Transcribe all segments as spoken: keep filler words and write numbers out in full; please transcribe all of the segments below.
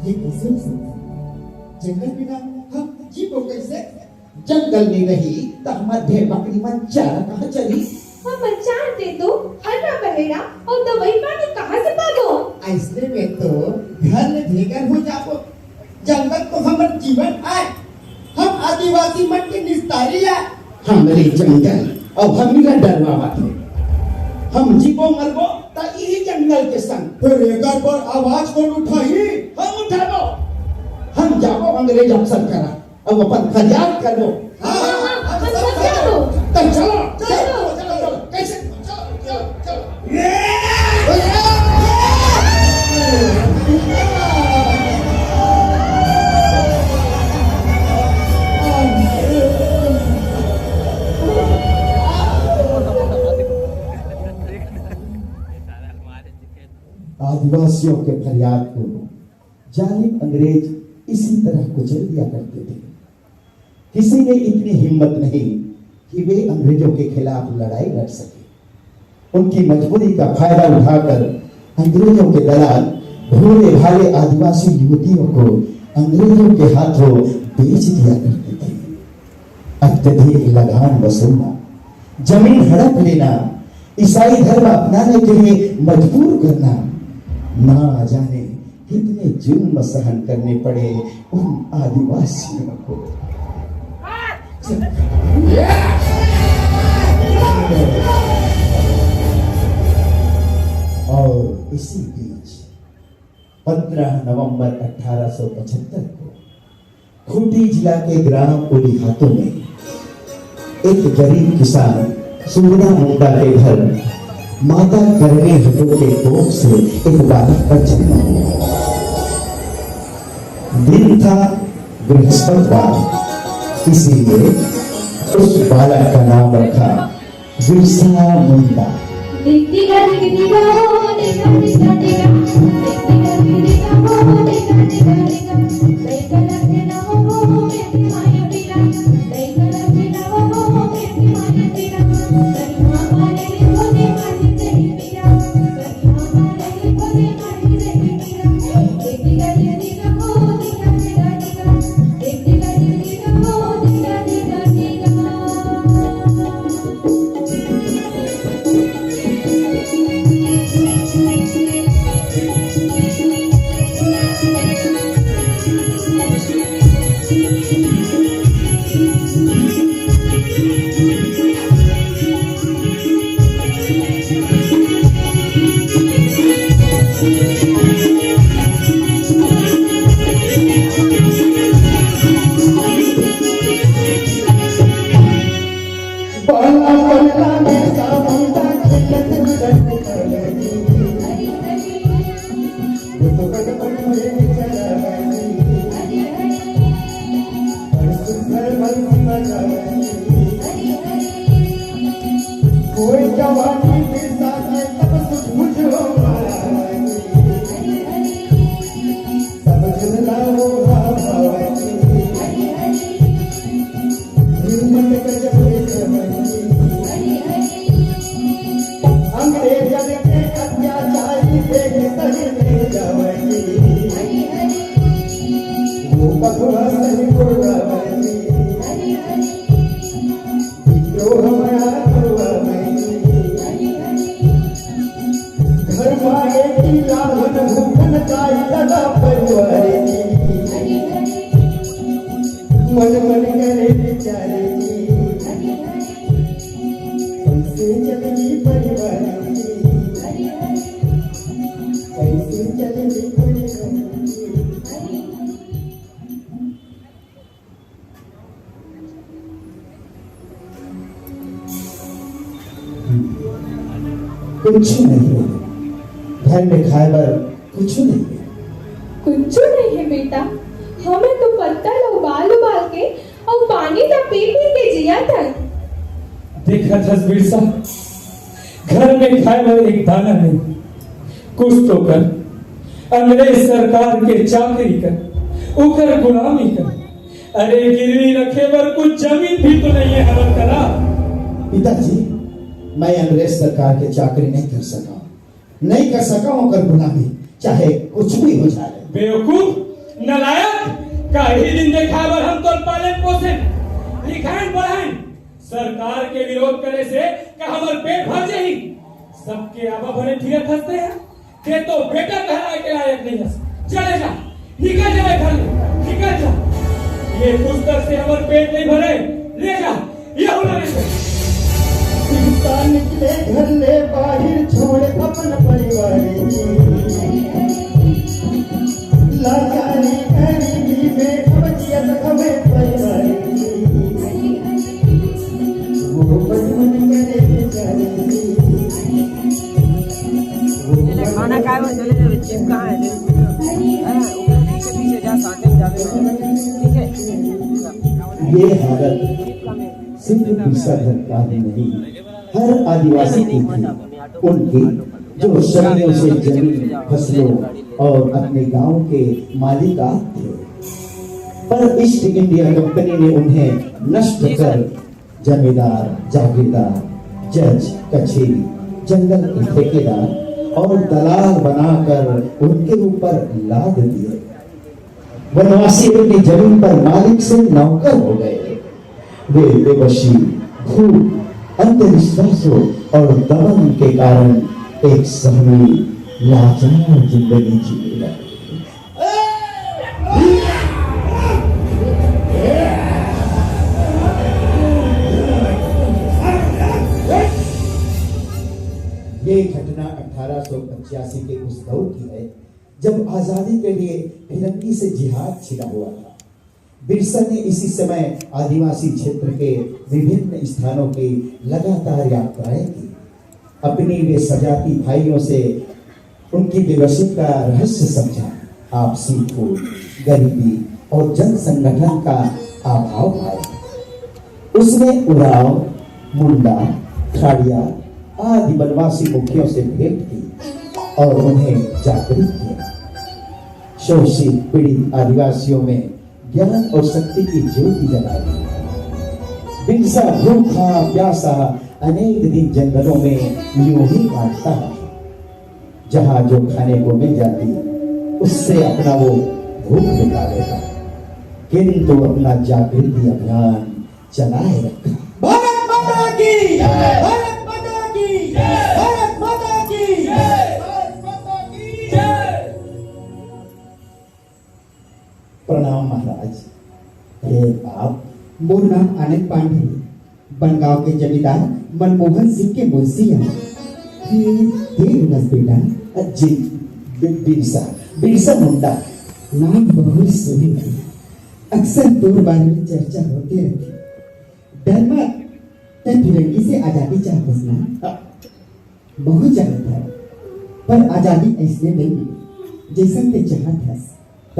ये कैसे हो सकता है? जंगल बिना हम जीबो कैसे? जंगल नइ रही, त हमर भेड़ बकरी मन चारा कहाँ चरी? हमर चार दे तो हर्रा बहेरा अउ दवई पानी कहाँ से पाबो? अइसने में तो घर ले बेघर हो जाबो। जंगल तो हमर जीवन आय, हम आदिवासी मन के निस्तारी आय। हमरे जंगल अउ हमला डरवावत हे। हम जीबो मरबो त इही जंगल के संग। फेर एकर बर आवाज कोन उठाही? हम उठाबो। हम जाबो अंग्रेज अफसर करा अउ अपन फरियाद करबो। हाँ, हाँ, हाँ, हम सब जाबो। त चलो, चलो, चलो, चलो, कैसे? चलो, चलो, चलो। आदिवासियों के फरियाद को जालिम अंग्रेज इसी तरह कुचल दिया करते थे। किसी में इतनी हिम्मत नहीं कि वे अंग्रेजों के खिलाफ लड़ाई लड़ सके। उनकी मजबूरी का फायदा उठाकर अंग्रेजों के दलाल भोले भाले आदिवासी युवतियों को अंग्रेजों के हाथों बेच दिया करते थे। अत्यधिक लगान वसूलना, जमीन हड़प लेना, ईसाई धर्म अपनाने के लिए मजबूर करना, ना जाने कितने जुल्म सहन करने पड़े उन आदिवासियों को। और इसी बीच पन्द्रह नवंबर अठारह सौ पचहत्तर को खूंटी जिला के ग्राम उलीहातों में एक गरीब किसान सुगना मुंडा के घर माता करनी हटो के कोख से एक बालक का जन्म हुआ। दिन था बृहस्पतिवार, इसीलिए उस बालक का नाम रखा बिरसा मुंडा। कुछ नहीं है। घर में खाए बर कुछ नहीं है। कुछ नहीं है बेटा, हमें तो पत्ता ला उबाल उबाल के अउ पानी ला पी पी के जिया था। देखा थस बिरसा, घर में खाए बर एक दाना नहीं। कुछ तो कर, अंग्रेज सरकार के चाकरी कर, ओकर गुलामी कर। अरे गिरवी रखे बर कुछ जमीन भी तो नहीं है हमर करा। पिताजी, मैं अंग्रेज सरकार के चाकरी नहीं कर सका, नहीं कर सका ओकर गुलामी, चाहे कुछ भी हो जाए। बेवकूफ, नालायक, का इही दिन देखाय बर हम तोर पालन पोषण, लिखाइन पढ़ाइन, सरकार के विरोध करे से का हमर पेट भर जाही? सबके आबा भरे फिरत हस ते ह। ते तो बेटा कहलाय के लायक नहीं हस। चले जा, निकल जा घर ले, निकल जा। ये पुस्तक से हमर पेट नहीं भरे, ले जा, ये हो ले जा। इंसान निकले घर ले बाहिर, छोड़ अपन परिवार। लाचारी गरीबी में अब जियत हवे परिवार। वो बचपन करे जारी। खाना खाए में चले जावे, चिप कहाँ है? हैं? ऊपर पीछे पीछे जा, साथ में जावे। ठीक है? ये हालत सिर्फ बिरसा धर का ही नहीं, हर आदिवासी की थी। उनकी जो सदियों से जमीन, फसलों और अपने गांव के मालिक आप थे, पर ईस्ट इंडिया कंपनी ने उन्हें नष्ट कर जमींदार, जागीरदार, जज, कचेरी, जंगल के ठेकेदार और दलाल बनाकर उनके ऊपर लाद दिए। वनवासी अपनी जमीन पर मालिक से नौकर हो गए। वे बेबसी, भूख, अंधविश्वासों और दबंग के कारण एक सहमी, लाचार जिंदगी जीने लगे। ये घटना अठारह सौ पचासी के उस दौर की है, जब आजादी के लिए फिरंगी से जिहाद छिड़ा हुआ था। बिरसा ने इसी समय आदिवासी क्षेत्र के विभिन्न स्थानों की लगातार यात्राएं की। अपने वे सजाती भाइयों से उनकी बेबसी का रहस्य समझा। आपसी फूट, गरीबी और जन संगठन का अभाव पाया। उसने उरांव, मुंडा, खाड़िया आदि वनवासी मुखियों से भेंट की और उन्हें जागरूक किया। शोषित पीड़ित आदिवासियों में ज्ञान और शक्ति की ज्योति जला दी। बिरसा भूखा प्यासा अनेक दिन जंगलों में यूं ही काटता है। जहां जो खाने को मिल जाती, उससे अपना वो भूख मिटा लेता, किंतु अपना जागृति अभियान चलाए रखा। भारत माता की जय। भारत माता की जय। भारत माता की जय। भारत माता की जय। प्रणाम महाराज। हे बाप। मोर नाम आनंद पांडे, बनगांव के जमींदार मनमोहन सिंह के मुंशी हंव। हे, हे गुणस बेटा। जी, बि-, बिरसा, बिरसा मुंडा। नाम बहुत सुंदर। अक्सर तोर बारे में चर्चा होते रहती। डर मत, तैं फिरंगी से आजादी चाहत हस ना? हाँ। महूं चाहत हंव, पर आजादी अइसने नइ मिले, जइसन तैं चाहत हस। त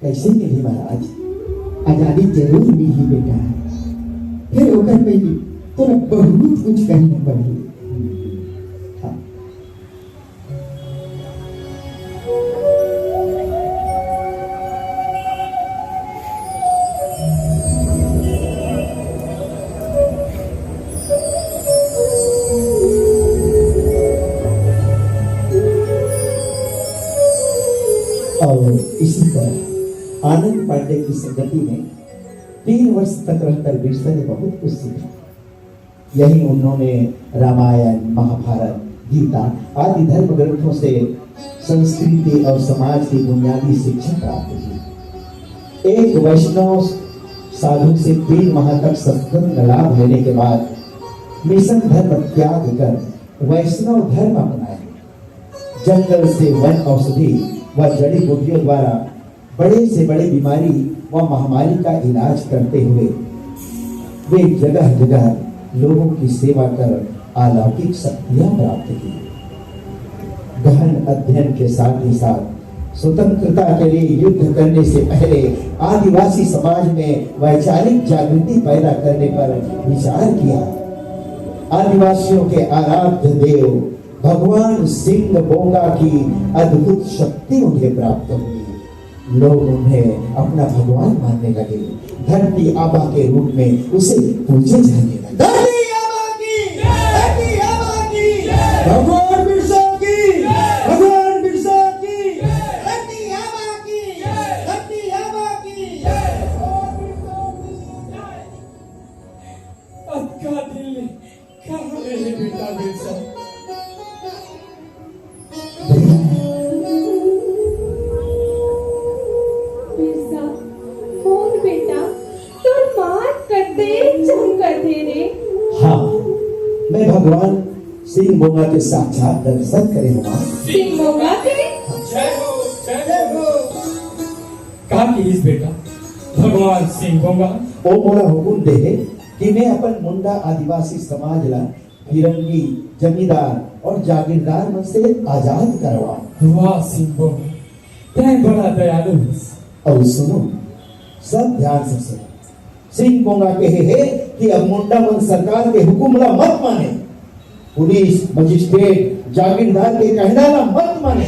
कइसे मिलही महाराज? आजादी जरूर मिलही बेटा, फेर ओकर पहिली तोला बहुत कुछ करे ला पड़ही। हाँ। और इसी तरह आनंद पांडे की संगति में तीन वर्ष तक रहकर बिरसा ने बहुत कुछ सीखा। यहीं उन्होंने रामायण, महाभारत, गीता आदि धर्म ग्रंथों से संस्कृति और समाज की बुनियादी शिक्षा प्राप्त की। एक वैष्णव साधु से तीन माह तक सत्संग लाभ लेने के बाद मिशन धर्म त्याग कर वैष्णव धर्म अपनाया। जंगल से वन औषधि व जड़ी बूटियों द्वारा बड़े से बड़ी बीमारी व महामारी का इलाज करते हुए वे जगह जगह लोगों की सेवा कर अलौकिक शक्तियां प्राप्त की। गहन अध्ययन के साथ ही साथ स्वतंत्रता के लिए युद्ध करने से पहले आदिवासी समाज में वैचारिक जागृति पैदा करने पर विचार किया। आदिवासियों के आराध्य देव भगवान सिंह बोंगा की अद्भुत शक्ति उन्हें प्राप्त हुई। लोग उन्हें अपना भगवान मानने लगे। धरती आबा के रूप में उसे पूजे जाने लगे। धरती आबा की, धरती आबा की, भगवान बिरसा की, भगवान बिरसा की, धरती आबा की, धरती बोंगा के साक्षात दर्शन करे हवं। सिंह बोंगा के? जय हो, जय हो। का किहिस बेटा भगवान सिंह बोंगा? ओ मोला हुकुम दे हे कि मैं अपन मुंडा आदिवासी समाज ला फिरंगी जमींदार और जागीरदार मन से आजाद करवाऊं। वाह सिंह बोंगा, तैं बड़ा दयालु हस। अउ सुनो, सब ध्यान से सुनो। सिंह बोंगा कहे हे कि अब मुंडा मन सरकार के हुकुम ला मत माने, पुलिस, मजिस्ट्रेट, जागीरदार के कहना ला मत माने,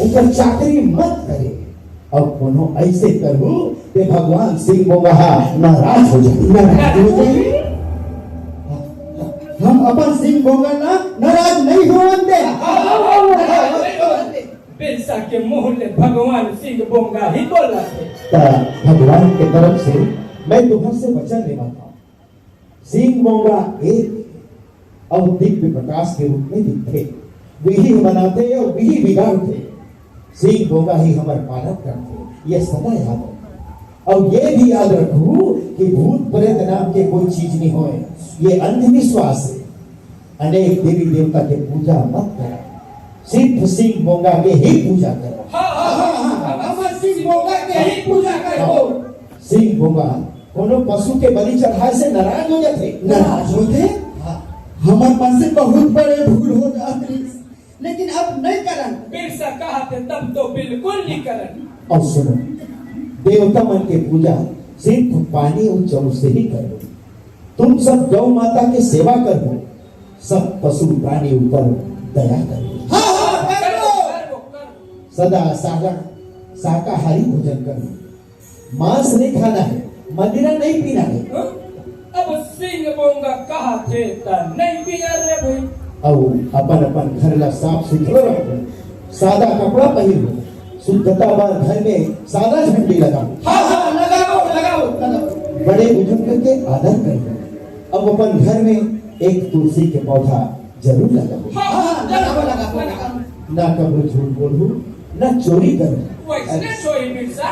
उनकर चाकरी मत करे। अब कोनो ऐसे करहू ते भगवान सिंह बोंगा हा नाराज हो जाही। नाराज हो जाही। हम अपन सिंह बोंगा ला नाराज नहीं होवन दे। बिरसा के मुंह ले भगवान सिंह बोंगा ही बोलथे। त भगवान के तरफ से मैं तुमन से वचन लेवत हंव। सिंह बोंगा एक अउ दिव्य प्रकाश के रूप में दिखथे। विधि बनाथे अउ विधि बिगाड़थे। सिंह बोंगा ही हमर पालन करथे, ये सदा याद रखो। अउ ये भी याद रखो कि भूत प्रेत नाम के कोई चीज नहीं होय, ये अंधविश्वास है। अनेक देवी देवता के पूजा मत करो, सिर्फ सिंह बोंगा के ही पूजा करो। हाँ, हाँ, हाँ, हाँ, हाँ, हाँ, सिंह बोंगा के ही पूजा करो। सिंह बोंगा कोनो पशु के बलि चढ़ाए से नाराज हो जाथे। नाराज होथे? हाँ। हमर मन से बहुत बड़े भूल हो जात रहिस, लेकिन अब नहीं करन। बिरसा कहाथे तब तो बिल्कुल नहीं करन। अउ सुनो, देवता मन के पूजा सिर्फ पानी अउ चाउर से ही करो। तुम सब गौ माता के सेवा करो, सब पशु प्राणी ऊपर दया करो। हाँ, हाँ, करो। सदा सागा, शाकाहारी भोजन करो। मांस नहीं खाना है, मदिरा नहीं पीना है। हाँ? अब सिंह बोंगा कहाथे त नहीं पिया रे भाई। अउ अपन अपन घर ला साफ सुथरा रखो, सादा कपड़ा पहिरो, शुद्धता बर घर में सादा झंडी लगाओ। हाँ, हाँ, लगाओ, लगाओ, लगाओ। बड़े बुजुर्ग के आदर करो। अब अपन घर में एक तुलसी के पौधा जरूर लगाओ। हाँ, हाँ, लगाओ, लगाओ, लगाओ। ना कभू झूठ बोलहू, ना चोरी करो। वैसने सोई बिरसा।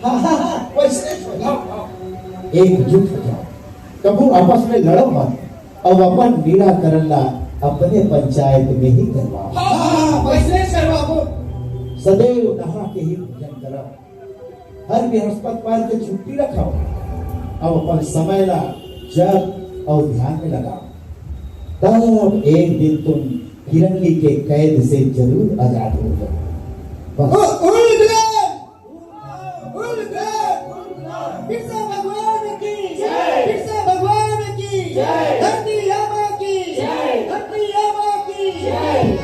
हाँ, हाँ, हाँ, वैसने सोई। हाँ, हाँ। एकजुट हो जाओ, कभू आपस में लड़ो मत, अउ अपन निराकरण ला अपने पंचायत में ही करवाओ। हाँ, हाँ, हाँ, वैसने करवाओ। सदैव नहा के ही भोजन करो। हर बृहस्पतिवार के छुट्टी रखव, अउ अपन समय ला जप अउ ध्यान में लगाव, तब एक दिन तुम फिरंगी के कैद से जरूर आजाद हो जाओ। बस। ओ, उड़ गए! उड़ गए! बिरसा भगवान की जय! बिरसा भगवान की जय! धरती आबा की जय! धरती आबा की जय!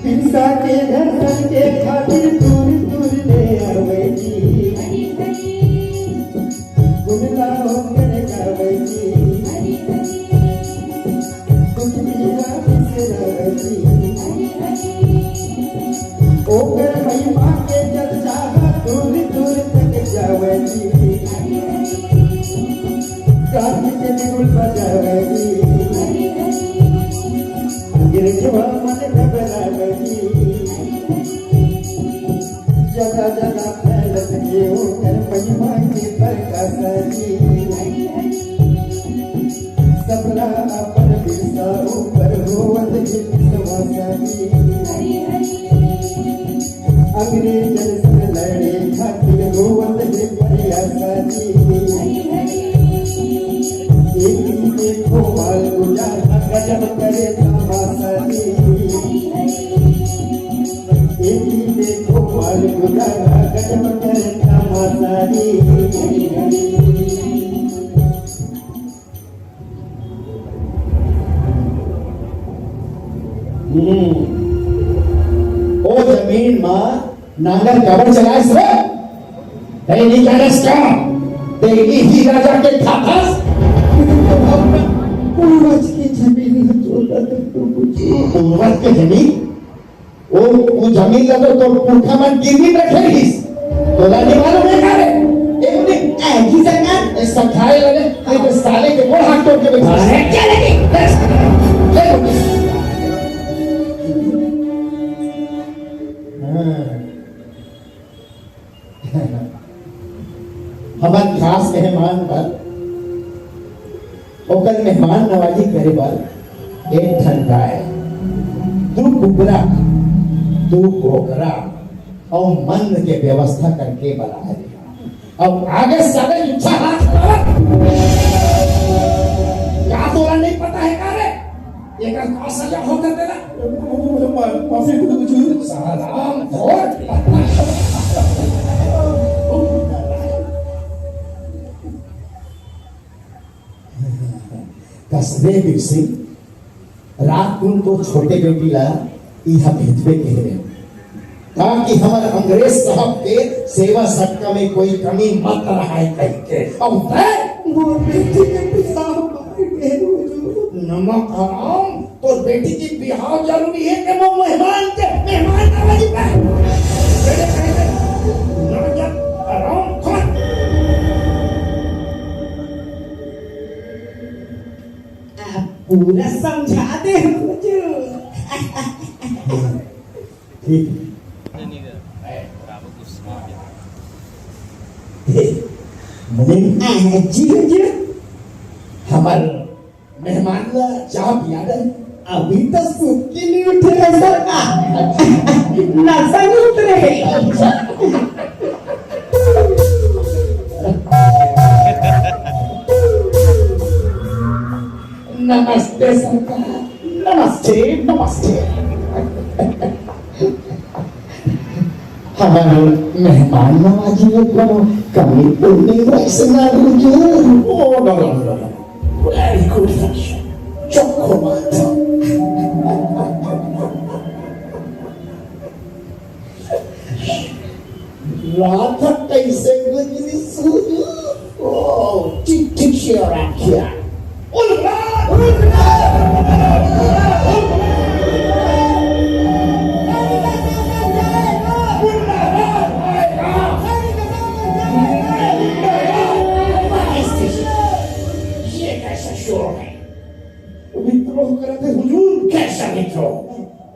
बिरसा के दर्शन के खातिर दूर दूर ले आवे जी। गुणगान ओकर गावे जी। दुख पीरा बिसरावे जी। ओकर महिमा के चर्चा दूर दूर तक जावे जी। कान के बिगुल बजावे जी। गिरजवा मन घबरावे जी। जगह जगह फैलत हे ओकर महिमा के प्रकाश जी। सबला अपन बिरसा ऊपर होवत हे विश्वास जी। अंग्रेजन संग लड़े खातिर होवत हे प्रयास जी। एक ही देखो माल गुजारा गजब करे तमाशा जी। एक ही देखो माल गुजारा गजब करे तमाशा जी। हम्म। ओ जमीन मा नांगर काबर चलाएस रे? तैं नइ जानस का? तैं इही राजा के थाथस? पूर्वज के जमीन ल जोतत तो कुछ। पूर्वज के जमीन? ओ, ओ जमीन ल तो तोर पुरखा मन गिरवी रखे रहिस। तोला नइ मालूम हे का रे? ए, उन्हें, ए, जी सरकार, ए, सखाए वाले, ए, तो साले के गोड़ हाथ तोड़ के बैठा। अरे, क्या लगी? बस, ले लो। हाँ। हमर खास मेहमान बर, ओकर मेहमान नवाजी करे बर एक ठन गाय। दू कुकरा, दू बोकरा अउ मंद के व्यवस्था करके बला हे। अब आगे से आगे इच्छा हाथ लगा। का तोला नहीं पता है का रे? एकर का सजा होता तेला? माफी दे दो हुजूर। साला घोर। कस रे बिरसिंह, रात कुन तो छोटे बेटी ला इहाँ भेजबे कहे रहे, ताकि हमर अंग्रेज साहब के सेवा सत्कार में कोई कमी मत रहे कहिके। अब तैं मोर बेटी के बिहाव बार के हुजूर। नमक हराम, तोर बेटी के बिहाव जरूरी हे कि वो मेहमान के मेहमान नवाजी पे? बेटे कहे थे, ना जा, हराम खोर। आप पूरा समझा दे हुजूर। ठीक। हे, मुनीम। आ, जी हुजूर। हमर मेहमान ला चाह पिया दे। अभी तो सूत के नहीं उठे हे सर। आ, नशा नहीं उतरे हे। नमस्ते सरकार, नमस्ते, नमस्ते। हमर मेहमान नवाजी में कोनो कमी तो नहीं होइस ना हुजूर? ओ, ना, ना, ना, ना। Very good function. चोखो माथा। रात ह कइसे गुजरिस हुजूर? ओ, ठीक, ठीक से आराम किया। उल्लास! ये कैसा शोर है? विद्रोह करत हे हुजूर। कैसा विद्रोह?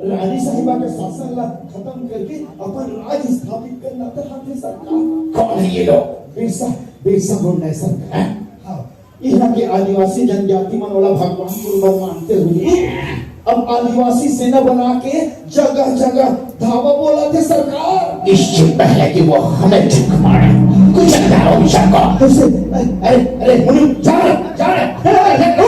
रानी साहिबा के शासन ला खत्म करके अपन राज स्थापित करना चाहत हे सरकार। कौन है ये लोग? बिरसा, बिरसा मुंडा हे सरकार। हाँ, यहाँ के आदिवासी जनजाति मन वाला भगवान गुरु बर मानते हुए अब आदिवासी सेना बना के जगह जगह धावा बोलत हे सरकार। निश्चित है कि वो हमें झक मारे। कुछ अंधारा हो सकता। कैसे? अरे, अरे, अरे, मुनीम, जा रे, जा रे। अरे, अरे, अरे,